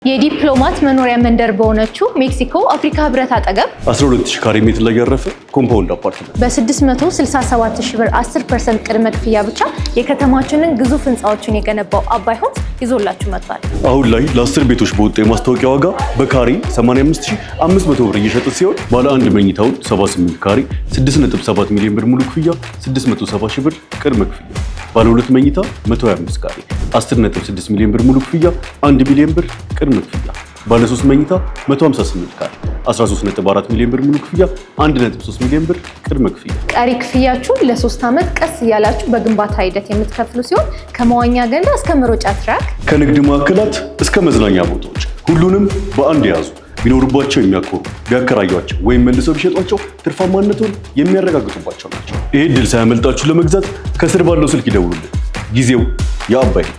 የዲፕሎማት መኖሪያ መንደር በሆነችው ሜክሲኮ አፍሪካ ህብረት አጠገብ 12,000 ካሬ ሜትር ላይ ያረፈ compound አፓርትመንት በ667 ሺህ ብር 10% ቅድመ ክፍያ ብቻ የከተማችንን ግዙፍ ህንፃዎችን የገነባው አባይ ሆምስ ይዞላችሁ መጥቷል። አሁን ላይ ለ10 ቤቶች በወጣ የማስታወቂያ ዋጋ በካሬ 85,500 ብር እየሸጠ ሲሆን፣ ባለ አንድ መኝታውን 78 ካሬ 6.7 ሚሊዮን ብር ሙሉ ክፍያ፣ 670 ሺህ ብር ቅድመ ክፍያ፣ ባለ ሁለት መኝታ 125 ካሬ 10.6 ሚሊዮን ብር ሙሉ ክፍያ፣ 1 ሚሊዮን ብር ቅድመ ክፍያ፣ ባለ 3 መኝታ 158 ካሬ 13.4 ሚሊዮን ብር ሙሉ ክፍያ፣ 1.3 ሚሊዮን ብር ቅድመ ክፍያ። ቀሪ ክፍያችሁ ለ3 ዓመት ቀስ እያላችሁ በግንባታ ሂደት የምትከፍሉ ሲሆን፣ ከመዋኛ ገንዳ እስከ መሮጫ ትራክ፣ ከንግድ ማዕከላት እስከ መዝናኛ ቦታዎች ሁሉንም በአንድ የያዙ፣ ቢኖሩባቸው የሚያኮሩ፣ ቢያከራዩቸው ወይም መልሰው ቢሸጧቸው ትርፋማነቱን የሚያረጋግጡባቸው ናቸው። ይህ ዕድል ሳያመልጣችሁ ለመግዛት ከስር ባለው ስልክ ይደውሉልን። ጊዜው የአባይ ነው።